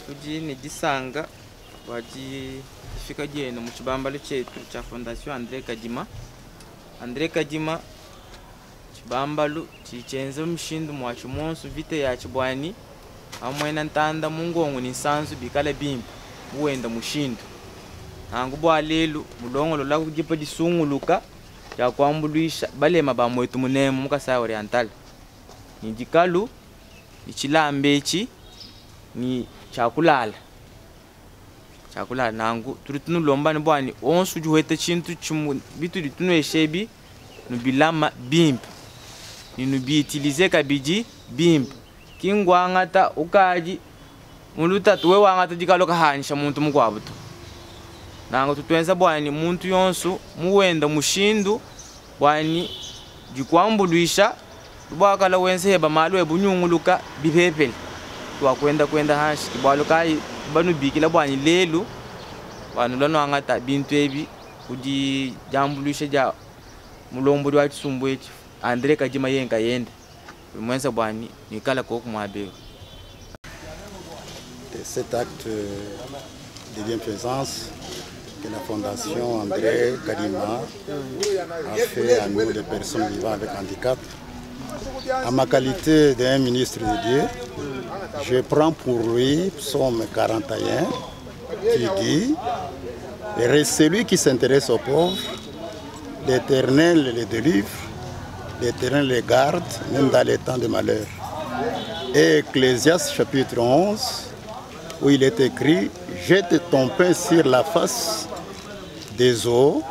Tudi ne disanka bua difika dienu mu tshibambalu tshietu tshia Fondation Andre Kadima. Andre Kadima tshibambalu tshidi tshienza mushindu muatshi muonso mvita yatshi buani amuena ntanda mu ngongo ne nsanzu bikale bimpe mu wenda mushindu. Nanku bua lelu mulongolola dipa disunguluka dia kuambuluisha balema ba muetu munemu mu Kasai Oriental ne dikalu ne tshilamba etshi ne tshiakulala tshiakulala. Nanku tudi tunulomba ne buani onso udi weta tshintu tshimue bitudi tunuesha ebi nubilama bimpe ne nubiutilize kabidi bimpe. Ki ngwangata ukadi mulutatu we wangata dikalo kahanisha muntu mukuabu to. Nanku tutuenza buani muntu yonso muwenda mushindu buani dikuambuluisha bwakala wenze heba malu ebunyunguluka bipepele twakwenda kwenda hanshi bualu kayi banubikila bwani lelu banula nwangata bintu ebi kudi diambuluisha dia mulombodi wa tshisumbu etshi Andre Kadima yenka yende mwenza bwani nikala koku mwabeo. Cet acte de bienfaisance que la Fondation André Kadima a fait à nous, les personnes vivant avec handicap, à ma qualité d'un ministre de Dieu, je prends pour lui Psaume 41 qui dit « Celui qui s'intéresse aux pauvres, l'Éternel les délivre, l'Éternel les garde, même dans les temps de malheur. » Et Ecclésiaste chapitre 11, où il est écrit « Jette ton pain sur la face des eaux,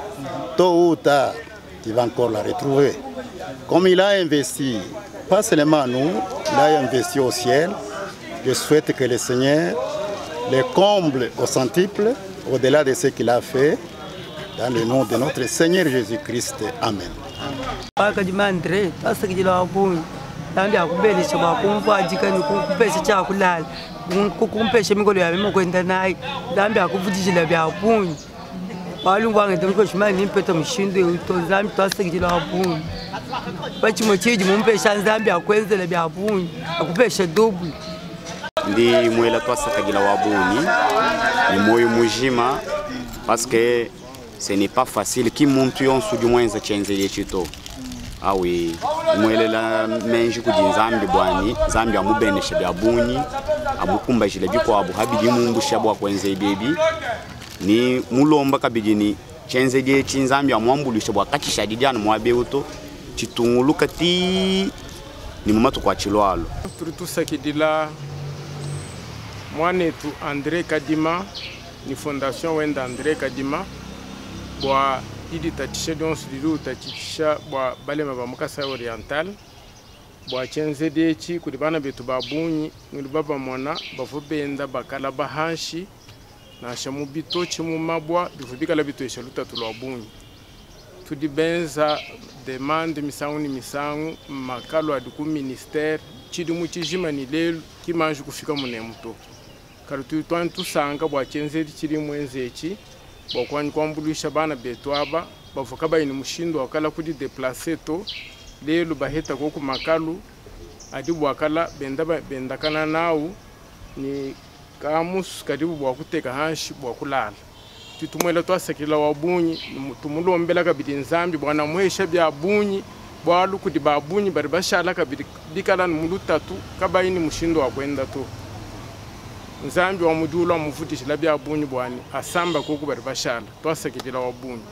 tôt ou tard, tu vas encore la retrouver. » Comme il a investi, pas seulement à nous, il a investi au ciel, je souhaite que le Seigneur le comble au centuple, au-delà de ce qu'il a fait, dans le nom de notre Seigneur Jésus-Christ. Amen. Ndi mwela twasakagila wa bungi ni moyo mujima parce que ce n'est pas facile ki muntu yonso du mwenza chenzele chito. Ah oui, mwelela menji kudi Nzambi bwani, Nzambi amubenesha bya bungi, amukumbajile bikwabo habidi mumbusha bwa kwenze bebi. Ni mulomba kabidi ni chenzele chi Nzambi amwambulisha bwa katisha didiana mwabe uto chitunguluka ti ni mumatu kwa chilwalo. Tutusakidila mwanetu André Kadima ni fondation wenda André Kadima bwa idi tatisha donsu didu tatisha bwa balema ba Mukasa Oriental bwa chenzede chi kudi bana betu babunyi ngulu baba mona bavu benda bakala bahanshi na shamu bitochi mu mabwa bivubikala bitwesha lutatu lwa bunyi tudi benza demande misangu ni misangu makalo adi ku ministère chidimu chijima ni lelu kimanji kufika munemuto karutu twantu tusanga bwa chenzedi chiri mwenzechi bwa kwani kwambulisha bana betu aba bavuka bayini mushindo wakala kudi déplacer to lelu baheta koku makalu adi bwakala benda bendakana nawu ni kamus kadibu bwa kuteka hanshi bwa kulala tutumwela twasakila wa bunyi tumulombela kabidi Nzambi bwana mwesha bya bunyi bwalu kudi babunyi bari bashala kabidi bikala mulutatu kabayini mushindo wa kwenda to Nzambi wa mudula muvutishila bya bunyi bwani asamba koku bari bashala twasakila wa bunyi.